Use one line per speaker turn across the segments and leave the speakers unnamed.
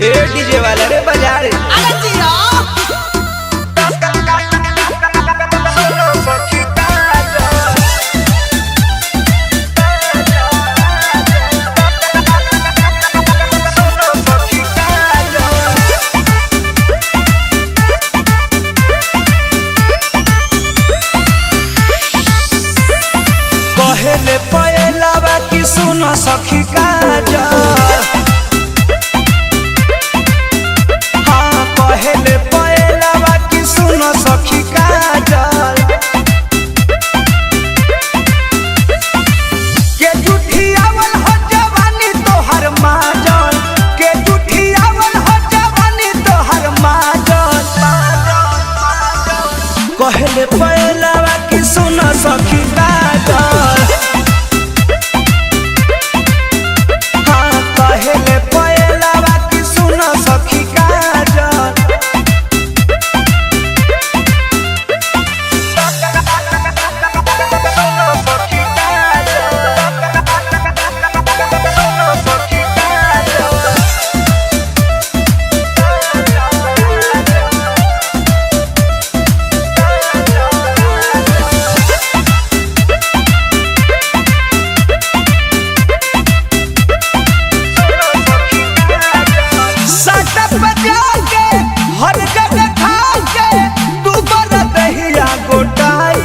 ए DJ वाला रे बजा रे।
अरे जिया।
कहेले पयलावा कि सुन सखी काजल। हाँ कहेले पयलावा कि सुन सखी काजल। के जुठियावल हो जवानी तोहर माजल। के जुठियावल हो जवानी तोहर माजल। कहेले पयलावा कि सुन सखी काजल। हाँ कहेले पयलावा कि सुन सखी काजल। साटा बजा के हर जगह खा के दूबर दहिया गोटाई।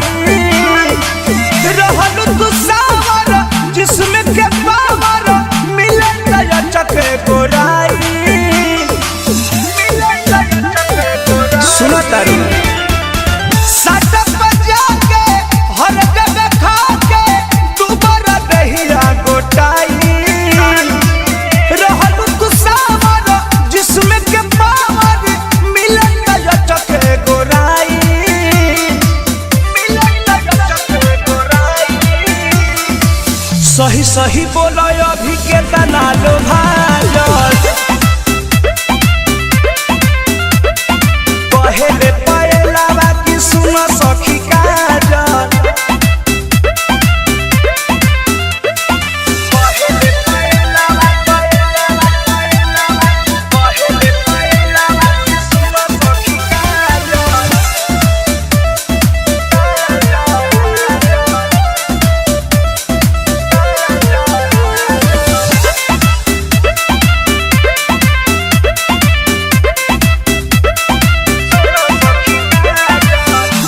रहल तू सावर जिसमें के पावर मिले दया चके गोराई। सुनो तारू। साटा बजा के हर जगह खा के दूबर दहिया गोटाई। रहल तू सावर जिसमें के पावर मिलन दया चके गोराई। मिलन दया चके गोराई। सही सही बोलो अभी के तना लो भाजल। पहले पहलावा कि सुन सखी काजल।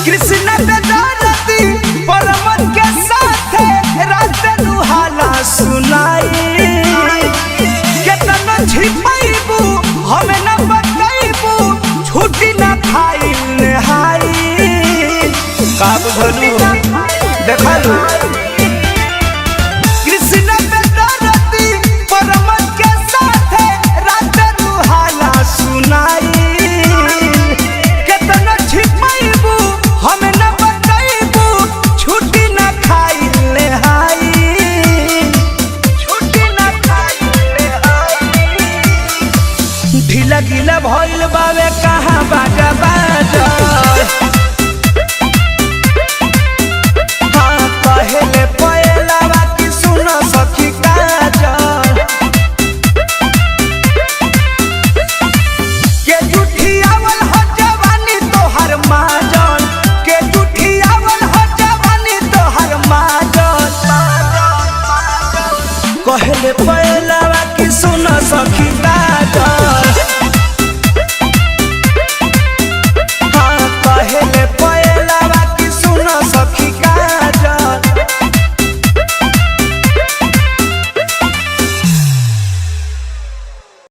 कृष्ण बेदारती परमन के साथे रात रुहाला सुनाई। केतना छिपैबू हमें न बतैबू छुट्टी न खाई नहाई। का बुझलू देखलू। कृष्ण बेदारती परमन के साथे रात रुहाला सुनाई। केतना छिपैबू हमें न बतैबू छुट्टी न खाई लेहाई। छुट्टी न खाई लेहाई। ढीला गीला भइल बावे कहाँ बाजा बाजल। हाँ कहेले पयलावा कि सुन सखी काजल। के जुठियावल हो जवानी तोहर माजल। के जुठियावल हो जवानी तोहर माजल। कहेले पयलावा